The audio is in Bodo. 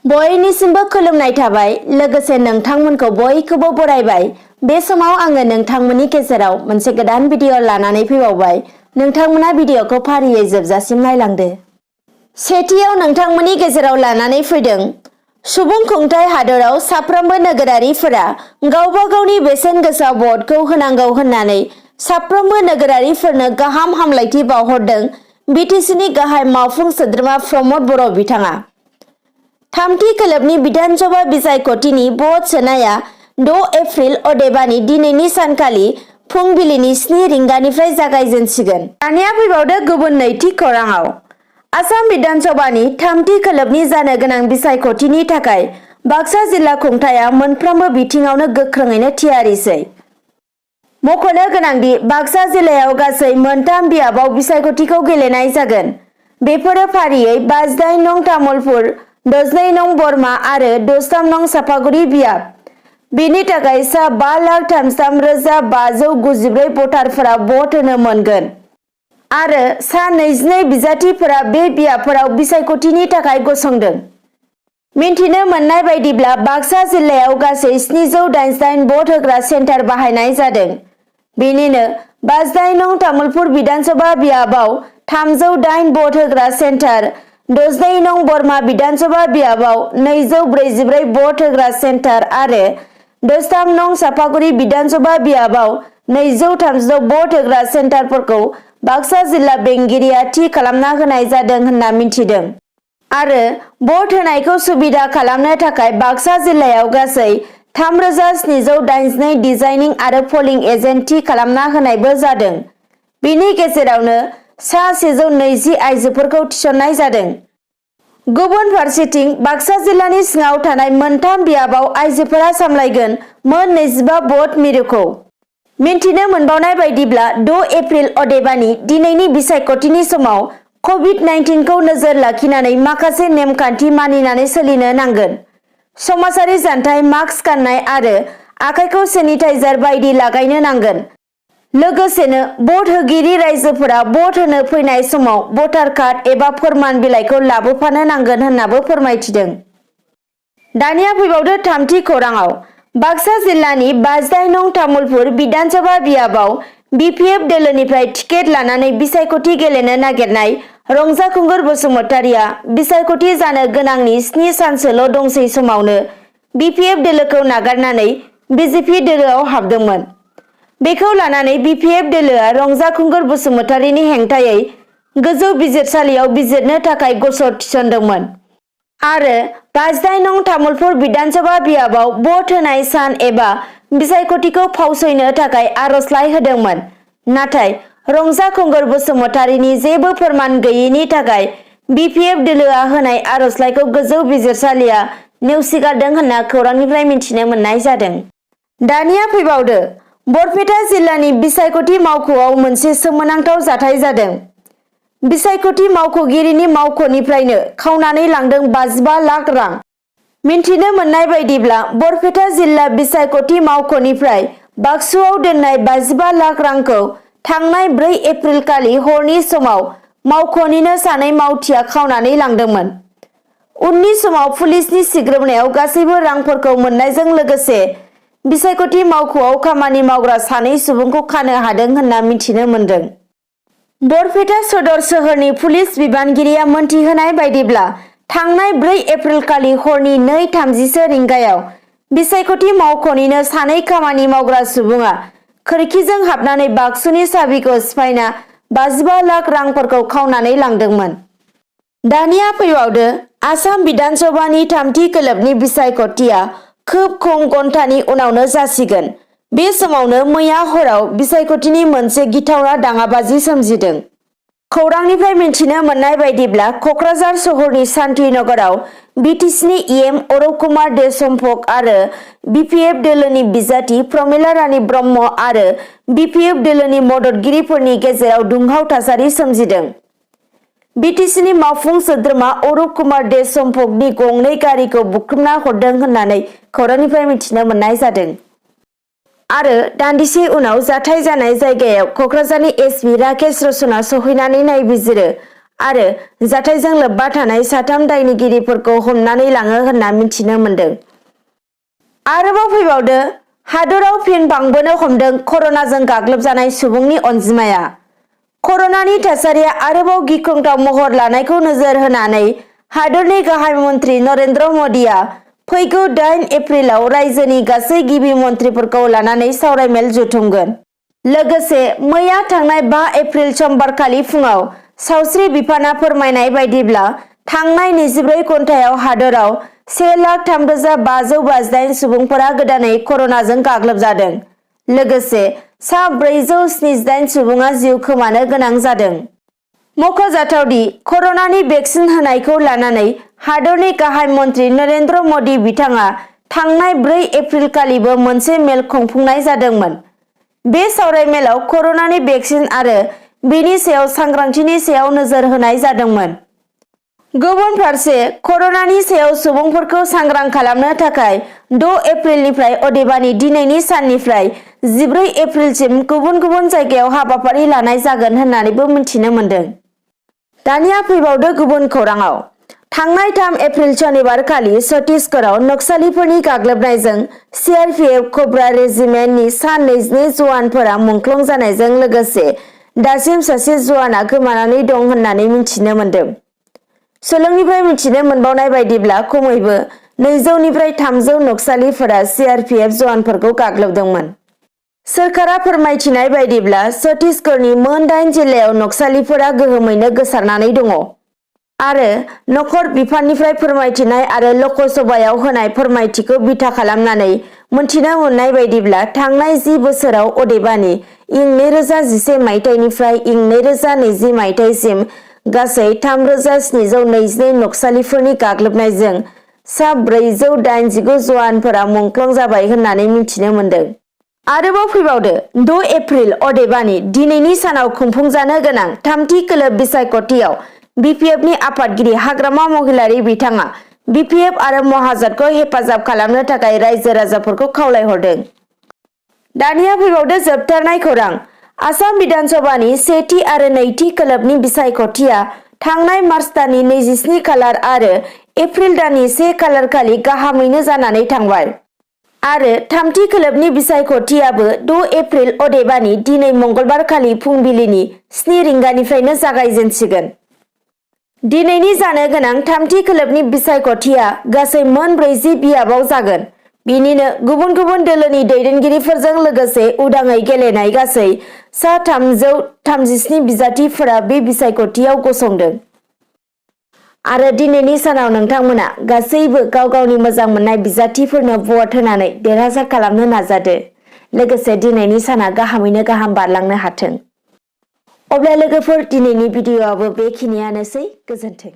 बयनिसिमबो खुलुमनाय थाबाय लोगोसे नोंथांमोनखौ बयखौबो बरायबाय। बे समाव आङो नोंथांमोननि गेजेराव मोनसे गोदान भिडिअ लानानै फैबावबाय। नोंथांमोना भिडिअखौ फारियै जोबजासिम नायलांदो। सेथियाव नोंथांमोननि गेजेराव लानानै फैदों सुबुं खुंथाय हादराव साफ्रोमबो नोगोरारिफोरा गावबा गावनि बेसेन गोसा भटखौ होनांगौ होननानै साफ्रोमबो नोगोरारिफोरनो गाहाम हामलायथि बावहरदों बिटिसिनि गाहाय मावफुं सोद्रोमा प्रमद बर' बिथाङा। थामथि खोलोबनि विधानसभा बिसायख'थिनि भट सोनाया 6 एप्रिल अदेबानि दिनैनि सानखालि फुंबिलिनि 7 रिंगानिफ्राय जागायजेनसिगोन। दानिया फैबावदो गुबुन नैथि खौराङाव। आसाम विधानसभानि थामथि खोलोबनि जानो गोनां बिसायख'थिनि थाखाय बाक्सा जिल्ला खुंथाया मोनफ्रोमबो बिथिङावनो गोख्रोङैनो थियारिसै। मख'नो गोनांदि बाक्सा जिल्लायाव गासै मोनथाम बियाबाव बिसायख'थिखौ गेलेनाय जागोन। बेफोरो फारियै 58 नं तामुलपुर, 62 नं बरमा आरो 63 नं सापागुरि बियाब। बेनि थाखाय सा 5,33,594 भटारफोरा भट होनो मोनगोन आरो सा 22 बिजाथिफोरा बे बियाबफोराव बिसायख'थिनि थाखाय गसंदों। मिन्थिनो मोननाय बायदिब्ला बाक्सा जिल्लायाव गासै 788 भट होग्रा सेन्टार बाहायनाय जादों। बेनिनो 58 नं तामुलपुर विधानसभा बियाबाव 308 भट होग्रा सेन्टार, 62 नं बरमा विधानसभा बियाबाव 244 भट होग्रा सेन्टार आरो 63 नं सापागुरि विधानसभा बियाबाव 236 भट होग्रा सेन्टारफोरखौ बाक्सा जिल्ला बेंगिरिया थि खालामना होनाय जादों होनना मिथिदों आरो भट होनायखौ सुबिदा खालामनो थाखाय बाक्सा जिल्लायाव गासै 3,782 डिजाइनिं आरो पलिं एजेन्ट थि खालामना होनायबो जादों। बेनि गेजेरावनो सा 120 आइजोफोरखौ थिसननाय जादों। गुबुन फारसेथिं बाक्सा जिल्लानि सिङाव थानाय मोनथाम बियाबाव आइजोफोरा सामलायगोन मोन 25 भट मिरुखौ। मिन्थिनो मोनबावनाय बायदिब्ला 6 एप्रिल अदेबानि दिनैनि बिसायख'थिनि समाव कभिड-19 खौ नोजोर लाखिनानै माखासे नेमखान्थि मानिनानै सोलिनो नांगोन। समाजारि जानथाय, मास्क गाननाय आरो आखाइखौ सेनिटाइजार बायदि लागायनो नांगोन। लोगोसेनो भट होगिरि रायजोफोरा भट होनो फैनाय समाव भटार कार्ड एबा फोरमान बिलाइखौ लाबोफानो नांगोन होननाबो फोरमायथिदों। दानिया फैबावदो थामथि खौराङाव। बाक्सा जिल्लानि 58 नं तामुलपुर विधानसभा बियाबाव बिपिएफ दोलोनिफ्राय टिकेट लानानै बिसायख'थि गेलेनो नागिरनाय रंजाखुंगुर बसुमतारिया बिसायख'थि जानो गोनांनि 7 सानसोल' दंसै समावनो बिपिएफ दोलोखौ नागारनानै बिजेपि दोलोआव हाबदोंमोन। बेखौ लानानै बिपिएफ दोलोआ रंजाखुंगुर बसुमतारिनि हेंथायै गोजौ बिजिरसालियाव बिजिरनो थाखाय गसर थिसनदोंमोन आरो 58 नं तामुलपुर विधानसभा बियाबाव भट होनाय सान एबा बिसायख'थिखौ फावसयनो थाखाय आर'जलाइ होदोंमोन। नाथाय रंजाखुंगुर बसुमतारिनि जेबो फोरमान गैयैनि थाखाय बिपिएफ दोलोआ होनाय आर'जलाइखौ गोजौ बिजिरसालिया नेवसिगारदों होनना खौरांनिफ्राय मिथिनो मोननाय जादों। दानिया फैबावदो बरपेटा जिल्लानि बिसायख'थि मावख'आव मोनसे सोमोनांथाव जाथाय जादों। बिसायख'थि मावख'गिरिनि मावख'निफ्रायनो खावनानै लांदों 55 लाख रां। मिन्थिनो मोननाय बायदिब्ला बरपेटा जिल्ला बिसायख'थि मावख'निफ्राय बाक्सुआव दोननाय 55 लाख रांखौ थांनाय 4 एप्रिल खालि हरनि समाव मावख'निनो सानै मावथिआ खावनानै लांदोंमोन। उननि समाव पुलिसनि सिग्रोमनायाव गासैबो रांफोरखौ मोननायजों लोगोसे बिसायख'थि मावख'आव खामानि मावग्रा सानै सुबुंखौ खानो हादों होनना मिथिनो मोनदों। बरपेटा सदर सोहोरनि पुलिस बिबानगिरिया मोनथिहोनाय बायदिब्ला थांनाय 4 एप्रिल खालि हरनि 2:30 रिंगायाव बिसायख'थि मावख'निनो सानै खामानि मावग्रा सुबुङा खोरखिजों हाबनानै बाक्सुनि साबिखौ सिफायना 55 लाख रांफोरखौ खावनानै लांदोंमोन। दानिया फैबावदो आसाम विधानसभानि थामथि खोलोबनि बिसायख'थिया खोब खम घन्टानि उनावनो जासिगोन। बे समावनो मैया हराव बिसायख'थिनि मोनसे गिथावना दाङाबाजि सोमजिदों। खौरांनिफ्राय मिथिनो मोननाय बायदिब्ला क'क्राझार सहरनि शान्तिनगराव बिटिसिनि इएम अरुप कुमार दे सम्पक आरो बिपिएफ दोलोनि बिजाथि प्रमिला रानी ब्रह्म आरो बिपिएफ दोलोनि मददगिरिफोरनि गेजेराव दुंहाव थासारि सोमजिदों। बिटिसिनि मावफुं सोद्रोमा अरुप कुमार दे सम्पकनि गंनै गारिखौ बुख्रुबना हरदों होननानै खौरांनिफ्राय मिथिनो मोननाय जादों। आरो दान्दिसे उनाव जाथाय जानाय जायगायाव क'क्राझारनि एसपि राकेश रशना सहैनानै नायबिजिरो आरो जाथायजों लोब्बा थानाय 3 दायनिगिरिफोरखौ हमनानै लाङो होनना मिथिनो मोन्दों। आरोबाव फैबावदो हादराव फिन बांबोनो हमदों कर'नाजों गाग्लोबजानाय सुबुंनि अनजिमाया। कर'नानि थासारिया आरोबाव गिख्रंथाव महर लानायखौ नोजोर होनानै हादरनि गाहाय मन्त्रि नरेन्द्र मदिआ फैगौ 8 एप्रिलाव रायजोनि गासै गिबि मन्थ्रिफोरखौ लानानै सावरायमेल जथुमगोन। लोगोसे मैया थांनाय 5 एप्रिल समबारखालि फुङाव सावस्रि बिफाना फोरमायनाय बायदिब्ला थांनाय 24 घन्टायाव हादराव 1,03,528 सुबुंफोरा गोदानै कर'नाजों गाग्लोबजादों। लोगोसे सा 478 सुबुङा जिउ खोमानो गोनां जादों। मख'जाथावदि कर'नानि भेक्सिन होनायखौ लानानै हादरनि गाहाय मन्त्रि नरेन्द्र मदि बिथाङा थांनाय 4 एप्रिल खालिबो मोनसे मेल खुंफुंनाय जादोंमोन। बे सावरायमेलाव कर'नानि भेक्सिन आरो बेनि सायाव सांग्रांथिनि सायाव नोजोर होनाय जादोंमोन। गुबुन फारसे कर'नानि सायाव सुबुंफोरखौ सांग्रां खालामनो थाखाय 6 एप्रिलनिफ्राय अदेबानि दिनैनि साननिफ्राय 14 एप्रिलसिम गुबुन गुबुन जायगायाव हाबाफारि लानाय जागोन होननानैबो मिथिनो मोन्दों। दानिया फैबावदो गुबुन खौराङाव। थांनाय 3 एप्रिल शनिबार खालि छत्तीसगढ़आव नक्सालिफोरनि गाग्लोबनायजों सीआरपीएफ कब्रा रेजिमेन्टनि सा 22 जवानफोरा मुंख्लं जानायजों लोगोसे दासिम सासे जवाना गोमानानै दं होननानै मिथिनो मोन्दों। सोलोंनिफ्राय मिथिनो मोनबावनाय बायदिब्ला खमैबो 200 निफ्राय 300 नक्सालिफोरा सीआरपीएफ जवानफोरखौ गाग्लोबदोंमोन। सोरखारा फोरमायथिनाय बायदिब्ला छत्तीसगढ़नि मोन 8 जिल्लायाव नक्सालिफोरा गोहोमैनो गोसारनानै दङ। आरो नखर बिफाननिफ्राय फोरमायथिनाय आरो लकसभायाव होनाय फोरमायथिखौ बिथा खालामनानै मोनथिनो मोननाय बायदिब्ला थांनाय 10 बोसोराव अदेबानि इं 2011 मायथाइनिफ्राय इं 2020 मायथाइसिम गासै 3,722 नक्सालिफोरनि गाग्लोबनायजों सा 489 जवानफोरा मुंख्लं जाबाय होननानै मिथिनो मोन्दों। आरोबाव फैबावदो 6 एप्रिल अदेबानि दिनैनि सानाव खुंफुंजानो गोनां 3थि खोलोब बिसायख'थियाव बिपिएफनि आफादगिरि हाग्रामा महिलारि बिथाङा बिपिएफ आरो महाजोनखौ हेफाजाब खालामनो थाखाय रायजो राजाफोरखौ खावलायहरदों। दानिया फैबावदो जोबथारनाय खौरां। आसाम बिधानसभानि 1थि आरो 2थि खोलोबनि बिसायख'थिया थांनाय मार्च दाननि 27 खालार आरो एप्रिल दाननि 1 खालार खालि गाहामैनो जानानै थांबाय। आरो 3थि खोलोबनि बिसायख'थियाबो 6 एप्रिल अदेबानि दिनै मंगलबार खालि फुंबिलिनि 7 रिंगानिफ्रायनो जागायजेनसिगोन। दिनैनि जानो गोनां 3थि खोलोबनि बिसायख'थिया गासै मोन 40 बियाबाव जागोन। बिनिनो गुबुन गुबुन दोलोनि दैदेनगिरिफोरजों लोगोसे उदाङै गेलेनाय गासै सा 337 बिजाथिफोरा बे बिसायख'थियाव गसंदों। आरो दिनैनि सानाव नोंथांमोना गासैबो गाव गावनि मोजां मोननाय बिजाथिफोरनो भट होनानै देरहासार खालामनो नाजादो। लोगोसे दिनैनि साना गाहामैनो गाहाम बारलांनो हाथों। अब्ला लोगोफोर दिनैनि भिडिअ'आबो बेखिनियानोसै। गोजोन्थों।